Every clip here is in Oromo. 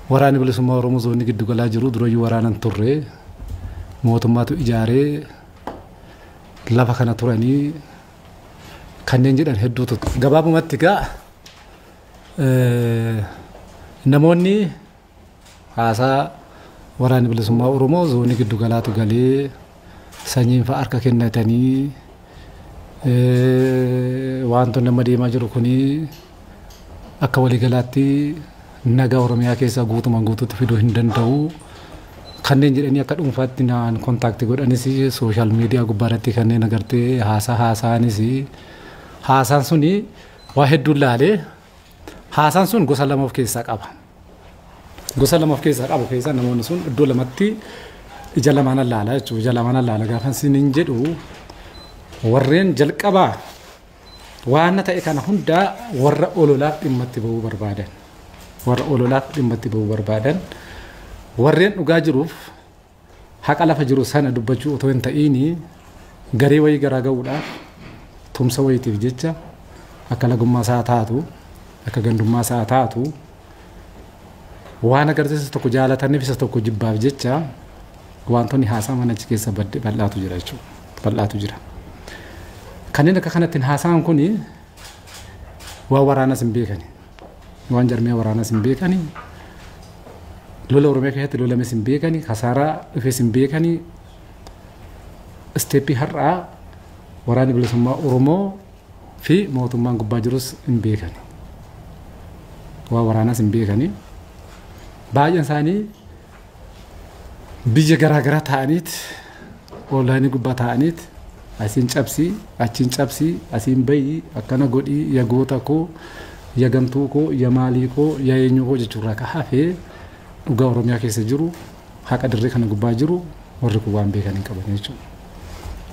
Waraanni bilisummaa Oromoo zoonii giddu galaa jiru durayyuu waraanan turre mootummaatu ijaaree lafa kana turanii kanneen jedhan hedduutu. Gabaabumatti egaa namoonni haasaa waraanni bilisummaa Oromoo zoonii giddu galaatu galee sanyiin fa'a harka kennatanii wantoonni amma deemaa jiru kuni akka waliigalaatti nagaa Oromiyaa keessaa guutumaan guutuutti fiduu hin danda'u. Kanneen jedhanii akka dhuunfaatti naan kontaaktii godhanis sooshaal miidiyaa gubbaarratti kanneen agartee haasaa haasa'anis haasaan suni waa hedduu laalee haasaan sun gosa lama of keessaa qaba. Gosa lama of keessaa qabu keessaa namoonni sun iddoo lamatti ija lamaan allaala jechuudha. Ija lamaan allaala gaafa isiniin jedhu warreen jalqabaa waan ta'e kana hundaa warra ololaaf dhimma itti bahuu barbaadan. Warra ololaaf dhimma itti bahuu barbaadan. Warreen dhugaa jiruuf haqa lafa jiru sana dubbachuu otoo hin ta'iin garee wayii garaa ga'uudhaaf tumsa wayiitiif jecha akka lagummaa isaa taatu akka gandummaa isaa taatu waan agarsiisa tokko jaalataniif isa tokko jibbaaf jecha wantoonni haasa'aman achi keessa bal'aatu jira jechuudha. Bal'aatu jira. Kanneen akka kanatti haasa'an kun waan waraanas hin beekani. Waan jarmiyaa waraanas hin beekani. Lola Oromiyaa keessatti lolames hin beekani. Kasaaraa dhufes hin beekani. Isteeppii har'aa waraanni bilisummaa Oromoo fi mootummaan gubbaa jirus hin beekani. Waan waraanas hin beekani. Baay'een isaanii biyya garaagaraa ta'aniit onlaayinii gubbaa ta'aniit asiin cabsii achiin cabsii asiin bayii akkana godhii ya goota koo ya gamtuu koo ya maalii koo ya eenyu koo jechuurraa ka hafee dhugaa Oromiyaa keessa jiru haqa dirree kana gubbaa jiru warri kun waan beekan hin qaban jechuudha.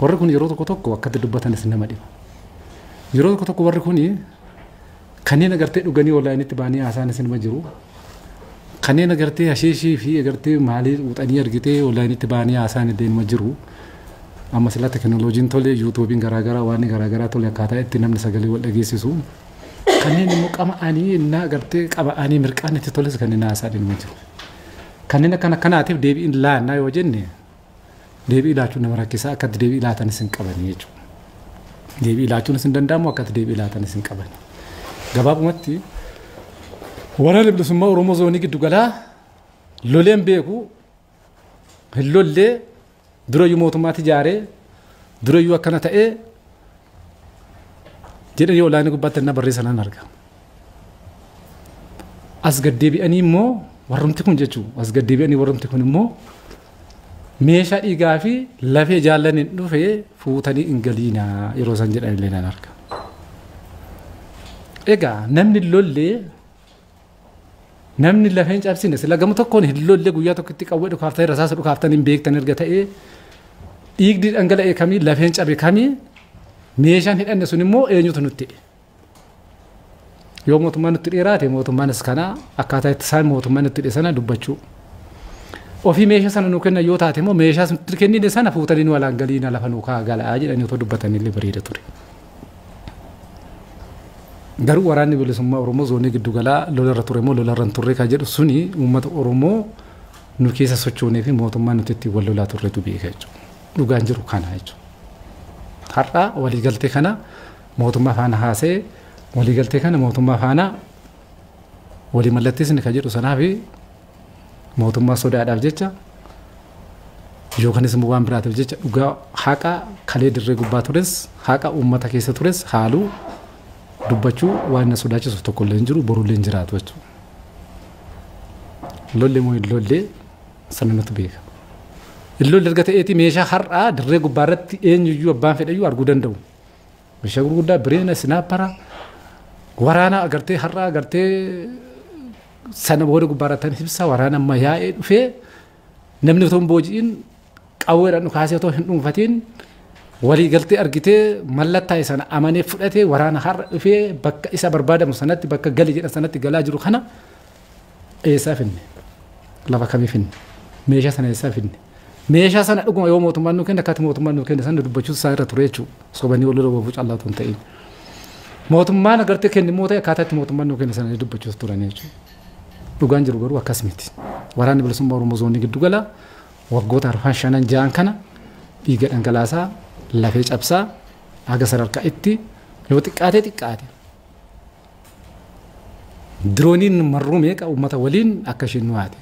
Warri kun yeroo tokko tokko akkatti dubbatanis nama dhiba. Yeroo tokko tokko warri kun kanneen agartee dhuganii onlaayinitti ba'anii haasa'anis nama jiru. Kanneen agartee hasheeshii fi agartee maalii xuuxanii argitee onlaayinitti ba'anii haasa'an illee nama jiru. Amma silaa teekinooloojiin tole yuutuubiin garaagaraa waan garaagaraa tole akkaataa itti namni sagalee wal dhageessisu. Kanneen immoo qama'anii innaa agartee qama'anii mirqaan itti toles kanneen haasa'an nama jiru. Kanneen akkana kanaatiif deebiin laannaa yoo jenne deebii laachuun nama rakkisaa akkatti deebii laatanis hin qabanii jechuudha. Deebii laachuunis hin danda'amu akkatti deebii laatanis hin qabani. Gabaabumatti waraanni bilisummaa Oromoo zoonii giddu galaa loleen beeku hin lollee durayyuu mootummaatti ijaaree durayyuu akkana ta'ee jedhanii olaanaa gubbaatti na barreessan nan arga. As gad deebi'anii immoo warrumti kun jechuudha. As gad deebi'anii warrumti kun immoo meeshaa dhiigaa fi lafee jaallaniin dhufee fuutanii hin galiinaa yeroo isaan jedhan illee nan arga. Egaa namni lollee namni lafeen cabsine sila gama tokkoon hin lollee guyyaa tokkotti qawwee dhukaaftanii rasaasa dhukaaftanii hin beektan erga ta'ee dhiigdi dhangala'e kamii lafeen cabe kamii meeshaan hidhanne sun immoo eenyutu nutti hidhe. Yoo mootummaan nutti dheeraate mootummaanis kana akkaataa itti isaan mootummaan nutti hidhe sana dubbachuu. Ofii meeshaa sana nuu kennan yoo taate immoo meeshaa nutti kennine sana fuutanii nu alaan galiina lafa nuu kaa galaa jedhanii otoo dubbatanii illee bareeda ture. Garuu waraanni bilisummaa Oromoo zoonii giddu galaa lolarra ture immoo lolarra hin turre kan jedhu suni uummata Oromoo nu keessa sochoonee fi mootummaan nuti ittiin wal lolaa turretu beeka jechuudha. Dhugaan jiru kana jechuudha. Har'a waliigaltee kana mootummaa faana haasee waliigaltee kana mootummaa faana walii mallatteessine kan jedhu sanaa fi mootummaa sodaadhaaf jecha yookaanis immoo waan biraatiif jecha dhugaa haqa kalee dirree gubbaa tures haqa uummata keessa tures haaluu dubbachuu waan na sodaachisu tokko illee hin jiru borullee hin jiraatu jechuudha. Lolli moo hin lollee sana nutu beeka. Hin lolle erga ta'eeti meeshaa har'aa dirree gubbaa irratti eenyuyyuu abbaan fedhayyuu arguu danda'u. Meeshaa gurguddaa bireena sinaappara waraana agartee har'aa agartee sana booda gubbaa irratti ibsa waraana amma yaa'ee dhufee namni otoo hin booji'in qawweedhaan dhukaasee otoo hin dhuunfatiin waliigaltee argitee mallattaa'e sana amanee fudhatee waraana har'a dhufee bakka isa barbaadamu sanatti bakka gali jedhan sanatti galaa jiru kana eessaa finne lafa kamii finne meeshaa sana eessaa finne meeshaa sana dhuguma yoo mootummaan nuu kenne akkatti mootummaan nuu kenne sana dubbachuun isaa irra ture jechuudha sobanii wal lola callaa otoo hin ta'in. Mootummaan agartee kenne immoo ta'e akkaataa itti mootummaan nuu kenne sana dubbachuus turan jechuudha. Dhugaan jiru garuu akkas miti. Waraanni Bilisummaa Oromoo zoonii giddugala waggoota arfan shanan ja'an kana dhiiga dhangalaasaa, lafee cabsaa, haga sadarkaa itti yoo xiqqaate xiqqaate. Dirooniin marruu meeqa uummata waliin akka isheen nu haate.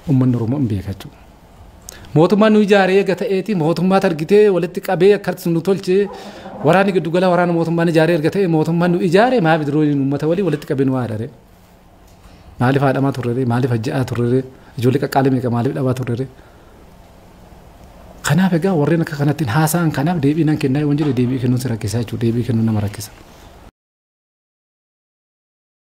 Uummanni Oromoo hin beeka jechuudha. Mootummaan nu ijaaree eega ta'eeti mootummaa argitee walitti qabee akkas nu tolchee, waraanni giddugala waraana mootummaan ijaaree erga ta'e, mootummaan nu ijaare, maaf dirooniin uummata waliin walitti qabee nu haadhare? Maaliif haadhamaa turrere? Maaliif ajja'aa turrere? Ijoollee qaqqaalee meeqa maaliif dhabaa turrere? Kanaaf egaa warreen akka kanatti haasa'an kanaaf deebii nan kennaa yoo jedhe, deebii kennuun si rakkisaa jechuudha. Deebii kennuun nama rakkisa.